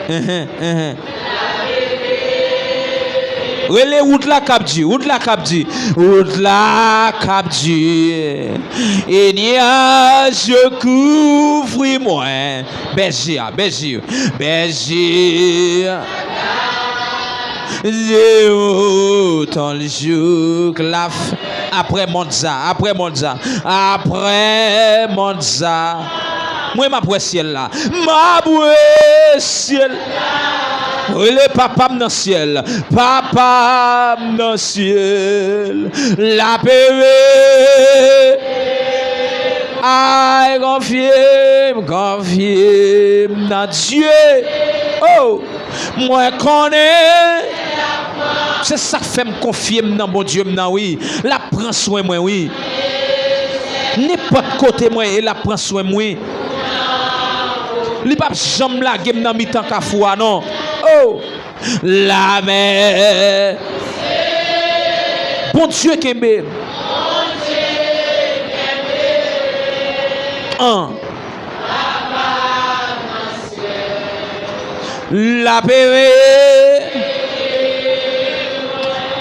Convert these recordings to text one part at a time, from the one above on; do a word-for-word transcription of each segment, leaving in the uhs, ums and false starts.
Enhen, enhen. Rele wout la k ap di, wout la k ap di, wout la k ap di. E nyaj yo kouvri mwen. Bèje a, bèje yo, bèje. Zero tan l jouk la f-, apre mond sa, apre mond sa, apre mond sa. Mwen m ap wè syèl la. M ap wè syèl. Rele papa m nan syèl. Papa m nan syèl. Lapere. Ay, konfye m, konfye m nan Dye. Oh! Mwen konnen. Se sa k fè m konfye m nan Bondye m nan, wi. L ap pran swen mwen, wi. Nenpòt kote mwen ye, l ap pran swen m, wi. Li p ap janm lage m nan mitan kafou a, non. Oh! Lamè. Bondye kenbe m. An. Lapere.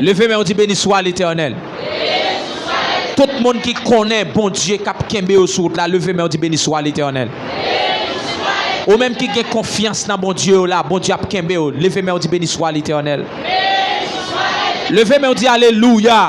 Leve men w, di, beni swa Letènèl. Tout moun ki konnen Bondye k ap kenbe yo sou wout la, leve men w, di, beni swa Letènèl. Ou menm ki gen konfyans nan Bondye yo la, Bondye ap kenbe w, leve men w, di, beni swa Letènèl. Leve men w, di, alelouya.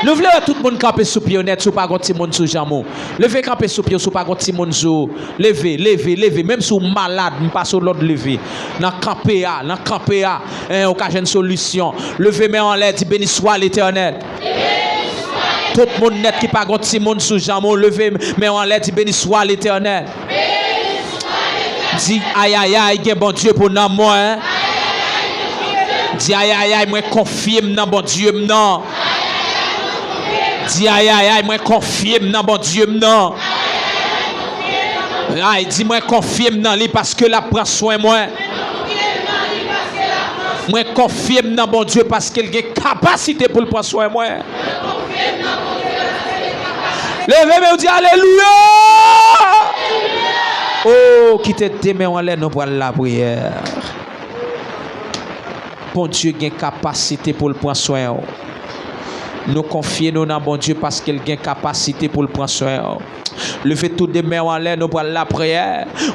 Nou vle wè tout moun kanpe sou pye w nèt, si w pa gon timoun sou janm ou. Leve kanpe sou pye w, si w pa gon timoun sou ou. Leve, leve, leve. Menm si w malad, m pase w lòd leve. Nan kanpe a, nan kanpe a, en, ou ka jwenn solisyon. Leve men w anlè, di, beni swa Letènèl. Tout moun nèt ki pa gon timoun sou janm ou, leve men w anlè, di, beni swa Letènèl. Di, ayayay, gen Bondye pou nanm mwen. Di, ayayay, mwen konfye m nan Bondye m nan. Di, ayayay, mwen konfye m nan Bondye m nan. Ay, di, mwen konfye m nan li paske l ap pran swen mwen. Mwen konfye m nan Bondye paske l gen kapasite pou l pran swen mwen. Leve men w, di, alelouya! Oh, kite de men w anlè, nou pral lapriyè. Bondye gen kapasite pou l pran swen w. Nou konfye nou nan Bondye paske l gen kapasite pou l pran swen w. Leve tou de men w anlè, nou pral lapriyè.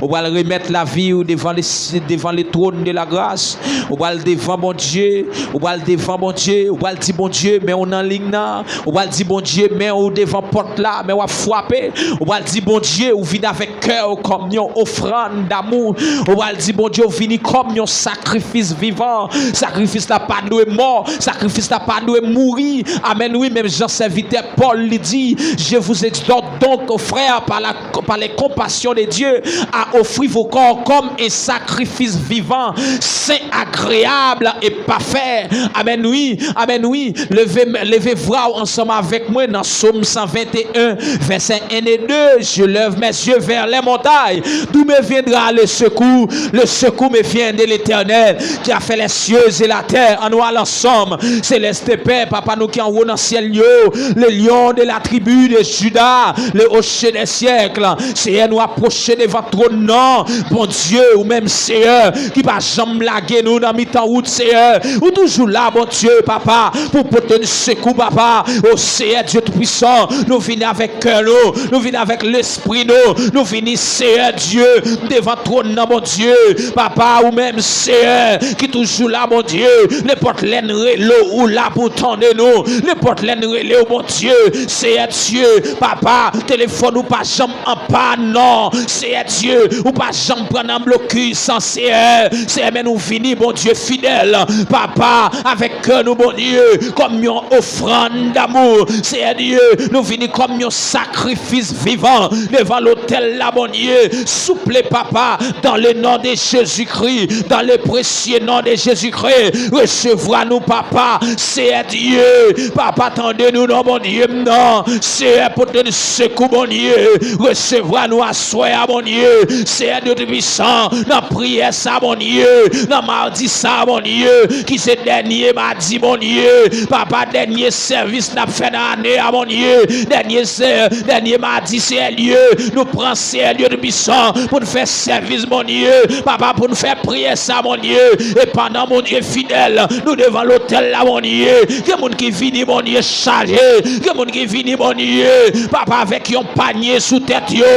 Ou pral remèt lavi w devan le, devan le trône de la grâce. Ou pral devan Bondye. Ou pral devan Bondye. Ou pral di Bondye, men w nan liy nan. Ou pral di Bondye, men w devan pòt la, men w ap frape. Ou pral di Bondye, ou vin avèk kè w kòm yon ofrann damou. Ou pral di Bondye, ou vini kòm yon sakrifis vivan. Sakrifis la pa dwe mò. Sakrifis la pa dwe mouri. Amèn, wi, menm jan sèvitè Pòl li di, je vous exhorte donc, frères, par la, par les compassions de Dieu, à offrir vos corps comme un sacrifice vivant, saint, agréable et parfait. Amèn, wi, amèn, wi. Leve, leve vwa w ansanm avèk mwen nan Sòm san venteyen, vèsè en e de. Je lève mes yeux vers les montagnes, d'où me viendra le secours? Le secours me vient de l'Éternel, qui a fait les cieux et la terre. Ann nou al ansanm. Céleste Père, Papa nou ki anwo nan syèl yo, le lion de la tribu de Juda, le rocher des siècles. Seyè, nou apwoche devan twòn nan. Bondye, ou menm, Seyè, ki pa janm lage nou nan mitan wout, Seyè. Ou toujou la, Bondye, Papa, pou pote n sekou, Papa. O Seyè Dye Toupisan, nou vini avèk kè nou, nou vini avèk lespri nou, nou vini, Seyè Dye, devan twòn nan, Bondye. Papa, ou menm, Seyè, ki toujou la, Bondye. Nenpòt lè n rele w, ou la pou tande nou. Nenpòt lè n rele w, Bondye, Seyè Dye, Papa, telefòn ou pa janm an pàn, non. Seyè Dye, ou pa janm pran nan blokis, Seyè. Seyè, men nou vini, Bondye fidèl, Papa, avèk kè nou, Bondye, kòm yon ofrann damou. Seyè Dye, nou vini kòm yon sakrifis vivan devan lotèl la, Bondye. Souple, Papa, dans le nom de Jésus-Christ, dans le précieux nom de Jésus-Christ, resevwa nou, Papa. Seyè Dye, Papa, tande nou, non, Bondye m nan. Seyè, pote n sekou, Bondye. Resevwa nou aswè a, Bondye. Seyè Dye Toupisan, nan priyè sa, Bondye, nan madi sa, Bondye, ki se dènye madi, Bondye. Papa, dènye sèvis n ap fè nan ane a, Bondye. Dènye sè, dènye madi, Seyè Dye, nou pran, Seyè Dye Toupisan, pou n fè sèvis, Bondye. Papa, pou n fè priyè sa, Bondye. E pandan, Bondye fidèl, nou devan lotèl la, Bondye. Gen moun ki vini, Bondye, chaje. Gen moun ki vini, Bondye, papa, avèk yon panye sou tèt yo.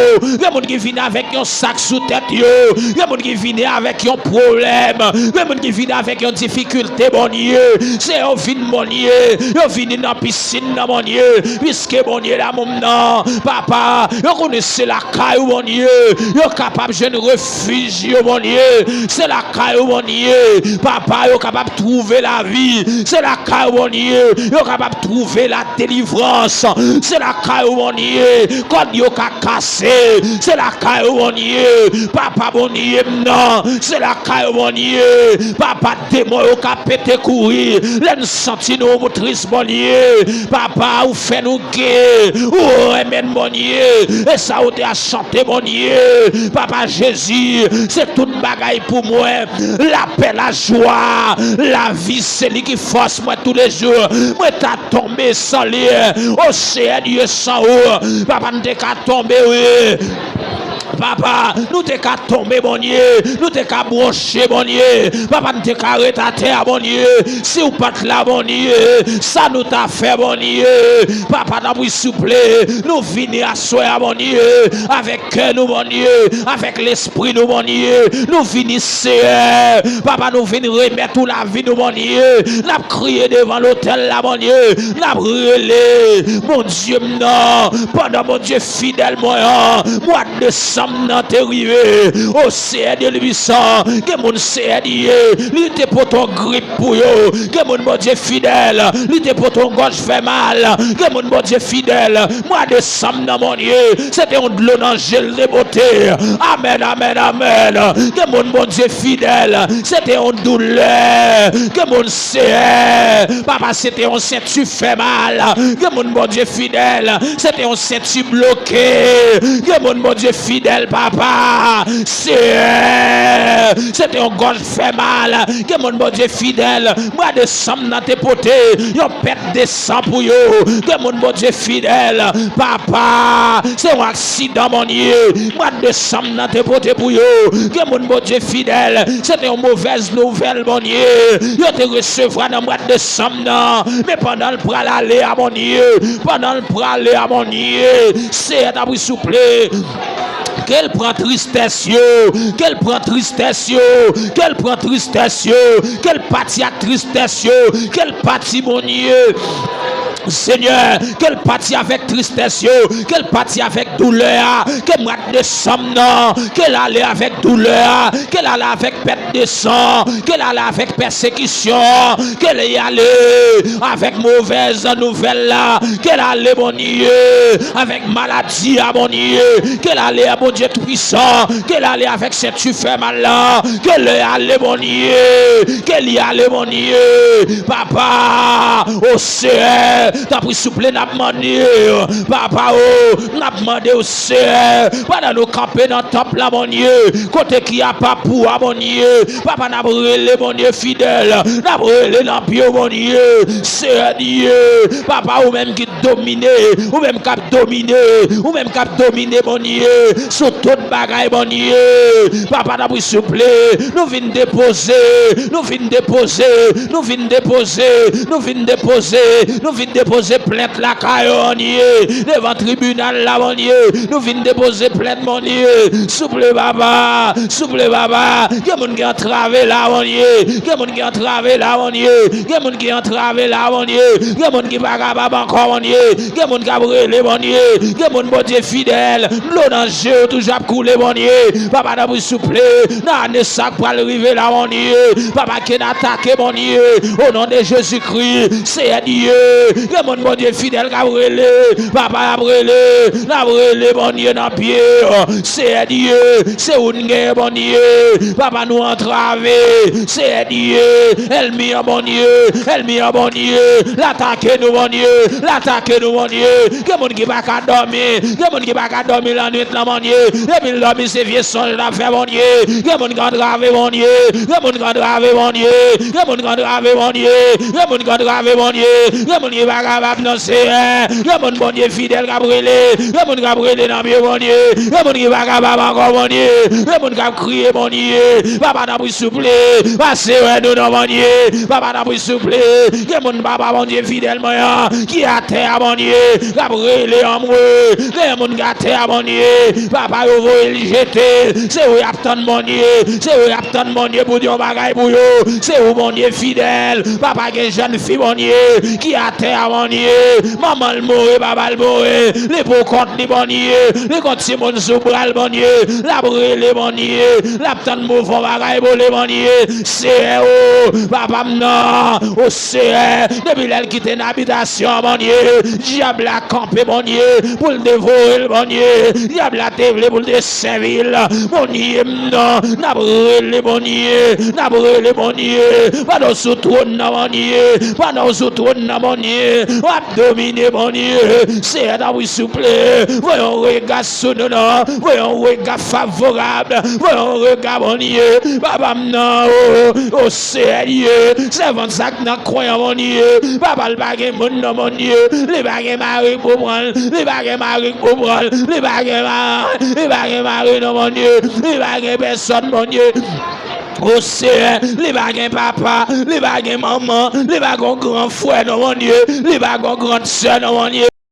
Gen moun ki vini avèk yon sak sou tèt yo. Gen moun ki vini avèk yon pwoblèm. Gen moun ki vini avèk yon difikilte, Bondye. Se yo vin, Bondye. Yo vini nan pisin nan, Bondye. Piske, Bondye, lanmou m nan, papa, yo konnen se lakay ou, Bondye. Yo kapab jwenn refij yo, Bondye. Se lakay ou, Bondye. Papa, yo kapab twouve lavi. Se lakay ou, Bondye, yo kapab twouve ladelivrans. Se lakay ou, Bondye, kòd yo ka kase. Se lakay ou, Bondye, papa, Bondye m nan. Se lakay ou, Bondye, papa, demon yo ka pete kouri. Lè n santi nou tris, Bondye, papa, ou fè nou gen, ou renmen n, Bondye. E sa ou te a chante, Bondye, papa Jezi, se tout bagay pou mwen. Lapè, lajwa, lavi, se li ki fòs mwen toulejou. Mwen ta tonbe san li. O Seyè Dye, san ou, papa, m te ka tonbe, wi. Papa, nou te ka tonbe, Bondye. Nou te ka bwonche, Bondye. Papa, nou te ka ret atè a, Bondye. Si w pa t la, Bondye, sa nou ta fè, Bondye? Papa, tanpri, souple, nou vini aswè a, Bondye, avèk kè nou, Bondye, avèk lespri nou, Bondye. Nou vini, Seyè. Papa, nou vin remèt ou lavi nou, Bondye. N ap kriye devan lotèl la, Bondye. N ap rele, Bondye m nan. Pandan, Bondye fidèl mwen an, mwa desanm nan te rive. O Seyè Dye Toupisan, gen moun, Seyè Dye, li te pote yon grip pou yo. Gen moun, Bondye fidèl, li te pote yon gòj fè mal. Gen moun, Bondye fidèl, mwa desanm nan, Bondye, se te yon dlo nan je l te pote. Amèn, amèn, amèn. Gen moun, Bondye fidèl, se te yon doulè. Gen moun, Seyè, papa, se te yon senti fè mal. Gen moun, Bondye fidèl, se te yon senti bloke. Gen moun, Bondye fidèl, papa, Seyè, se te yon gòj fè mal. Gen moun, Bondye fidèl, mwa desanm nan te pote yon pèt de san pou yo. Gen moun, Bondye fidèl, papa, se yon aksidan, Bondye, mwa desanm nan te pote pou yo. Gen moun, Bondye fidèl, se te yon movèz nouvèl, Bondye, yo te resevwa nan mwa desanm nan. Men pandan l pral ale a, Bondye, pandan l prale a, Bondye, Seyè, tanpri, souple, ke l pran tristès yo, ke l pran tristès yo, ke l pran tristès yo, ke l pati ak tristès yo, ke l pati, Bondye. Senyè, ke l pati avèk tristès yo, ke l pati avèk doulè a, ke mwa desanm nan, ke l ale avèk doulè a, ke l ale avèk pèt de san, ke l ale avèk pèsekisyon, ke l ale avèk movèz nouvèl la, ke l ale, Bondye, avèk maladi a, Bondye, ke l ale, Bondye Toupisan, ke l ale avèk senti fè mal la, ke l ale, Bondye, ke li ale, Bondye, papa, o Seyè, tanpri, souple, n ap mande, papa, o, n ap mande, o Seyè, pandan nou kanpe nan tanp la, Bondye, kote ki apa pou a, Bondye, papa, n ap rele, Bondye fidèl, n ap rele nan pye w, Bondye, Seyè Dye, papa, ou menm ki domine, ou menm k ap domine, ou menm k ap domine, Bondye, sou tout bagay, Bondye. Papa, tanpri, souple, nou vin depoze, nou vin depoze, nou vin depoze, nou vin depoze, nou vin depoze plent lakay ou, Bondye, devan tribinal la, Bondye. Nou vin depoze plent, Bondye. Souple, papa, souple, papa. Gen moun ki antrave la, Bondye. Gen moun ki antrave la, Bondye. Gen moun ki antrave la, Bondye. Gen moun ki pa kapab ankò, Bondye. Gen moun k ap rele, Bondye. Gen moun, Bondye fidèl, dlo nan je yo toujou ap koule, Bondye. Papa, tanpri, souple, nan ane sa k pral rive la, Bondye. Papa, ke n atake, Bondye, o non de Jezikri, Seyè Dye, Gen moun, Bondye, fidèl k ap rele. Papa, y ap rele. N ap rele, Bondye, nan pye. Seyè Dye, se ou n genyen, Bondye. Papa, nou antrave. Seyè Dye, ènmi an, Bondye. Ènmi an, Bondye. L atake nou, Bondye. L atake nou, Bondye. Gen moun ki pa ka dòmi. Gen moun ki pa ka dòmi lannwit lan, Bondye. Depi l dòmi, se vye sonj l ap fè, Bondye. Gen moun k antrave, Bondye. Gen moun k antrave, Bondye. Gen moun k antrave, Bondye. Gen moun k antrave, Bondye. Gen moun ki pa kapab, non, Seyè. Gen moun, Bondye, fidèl k ap rele. Gen moun k ap rele nan pye, Bondye. Gen moun ki pa kapab ankò, Bondye. Gen moun k ap kriye, Bondye. Papa, tanpri, souple, pase wè nou, non, Bondye. Papa, tanpri, souple. Gen moun, Papa, Bondye, fidèl mwen an, ki atè a, Bondye, k ap rele anmwe. Gen moun ki atè a, Bondye. Papa, yo voye l jete. Se ou y ap tann, Bondye. Se ou y ap tann, Bondye, pou di yon bagay pou yo. Se ou, Bondye, fidèl. Papa, gen jèn fi, Bondye, ki atè a, Bondye. Manman l mouri, papa l mouri. Li pou kont li, Bondye. Li gon timoun sou bra l, Bondye. L ap rele, Bondye. L ap tann pou fè yon bagay pou li, Bondye. Seyè o, papa m nan. O Seyè, depi lè l kite nan abitasyon an, Bondye, dyab la kanpe, Bondye, pou l devore l, Bondye. Dyab la te vle pou l te sèvi l. Bondye m nan, n ap rele, Bondye. N ap rele, Bondye. Pandan w sou twòn nan, Bondye. Pandan w sou twòn nan, Bondye. W ap domine, Bondye. Seyè, tanpri, souple, voye yon rega sou nou, non. Voye yon rega favorab. Voye yon rega, Bondye. Papa m nan, o, o Seyè Dye. Sèvant sa k nan kwen an, Bondye. Papa l pa gen moun, non, Bondye. Li pa gen mari pou pran l. Li pa gen mari pou pran l. Li pa gen mari. Li pa gen mari, non, Bondye. Li pa gen pèsòn, Bondye. O Seyè, li pa gen papa, li pa gen manman, li pa gen gran frè, non, Bondye, li pa gen gran sè, non, Bondye.